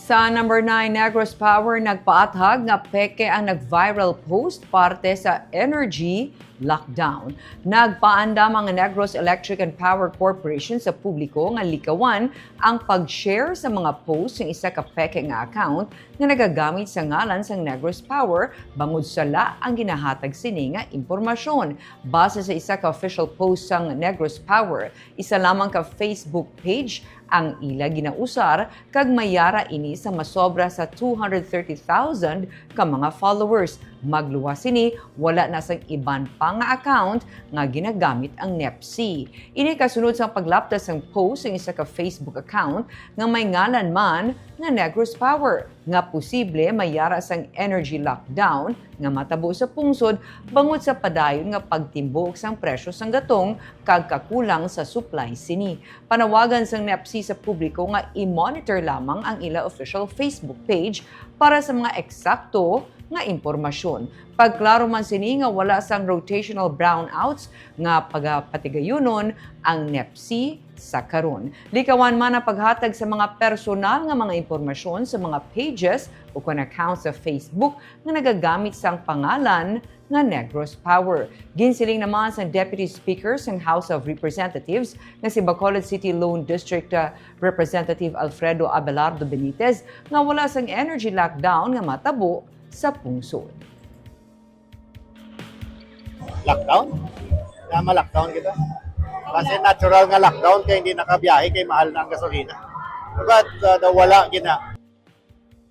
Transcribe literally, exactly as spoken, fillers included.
Sa number nine, Negros Power nagpaathag nga peke ang nag-viral post parte sa energy lockdown. Nagpaandam ang Negros Electric and Power Corporation sa publiko nga likawan ang pag-share sa mga post sang isa ka peke nga account nga nagagamit sa ngalan sang Negros Power bangod sala ang ginahatag sini nga impormasyon. Base sa isa ka official post sang Negros Power, isa lamang ka Facebook page ang ila ginausar kag may yara ini sa masobra sa two hundred thirty thousand ka mga followers. Magluwas sini, wala na sang iban pa nga account nga ginagamit ang NEPC. Ini kasunod sang paglaptas sang post sang isa ka Facebook account nga may ngalan man nga Negros Power, nga posible may yara sang energy lockdown nga matabo sa pungsod bangod sa padayon nga pagtimbuok sang presyo sang gatong kag kakulang sa supply sini. Panawagan sang NEPC sa publiko nga i-monitor lamang ang ila official Facebook page para sa mga eksakto nga impormasyon. Pagklaro man sini nga wala sang rotational brownouts nga pagapatigayunon ang NEPC sa karon. Likawan man ang paghatag sa mga personal nga mga impormasyon sa mga pages o kon accounts sa Facebook nga nagagamit sang pangalan nga Negros Power. Ginsiling naman sang Deputy Speaker sang House of Representatives nga si Bacolod City Lone District, uh, Representative Alfredo Abelardo Benitez nga wala sang energy lockdown nga matabo sa pungsod. Lockdown? Kaya ma-lockdown kita. Kasi natural nga lockdown kay hindi nakabiyahe kay mahal na ang gasolina. But uh, daw wala gina